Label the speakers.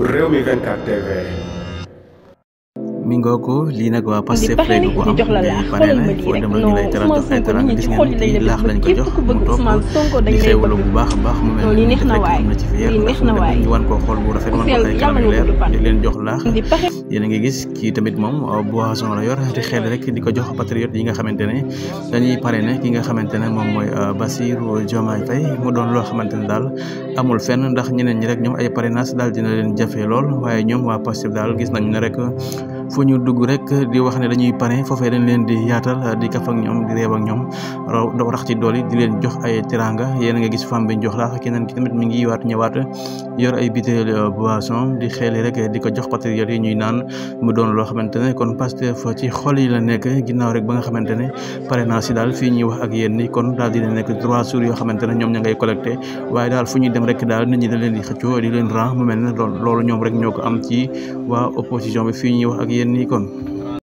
Speaker 1: Rewmi 24 TV.
Speaker 2: mi ngoko li nak wa Pastef lay ko am ngay parene fo dem ñu lay teral jox ay teral gis ngeen ki laax lañ ko jox mu top di xéwalu bu baax baax mu mel ni neex na way am na ci fier ñu wan ko xol bu rafet wan ko ay kanam leer di leen jox laax yéen nga gis ki tamit mom boisson la yor di xel rek di ko jox patriote yi nga xamantene dañuy parene ki nga xamantene mom moy Bassirou Diomaye Faye mu doon lo xamantene dal amul fenn ndax ñeneen ñi rek ñom ay parrainage dal dina leen jafé lool waye ñom wa Pastef dal gis nañu ne rek fu ñu dugg rek di wax ne dañuy paré fofé dañ leen di yaatal di kaf ak ñom di reeb ak ñom do rax ci dooli di leen jox ay tiranga yeen nga gis fam bi jox la keneen ki tamit mi ngi waat ñëwaat yor ay bitel boisson di xéli rek di ko jox patriote yi ñuy naan mu doon lo xamantene kon Pastef ci xol yi la nekk ginaaw rek ba nga xamantene parrainage ci dal fi ñi wax ak yeen ni kon dal di nekk 3 jours yo xamantene ñom ña ngay collecter waye dal fu ñuy dem rek dal nit ñi da leen di xëccio di leen ran mu melni loolu ñom rek ñoko am ci wa opposition bi fi ñi wax ak yeen ni kon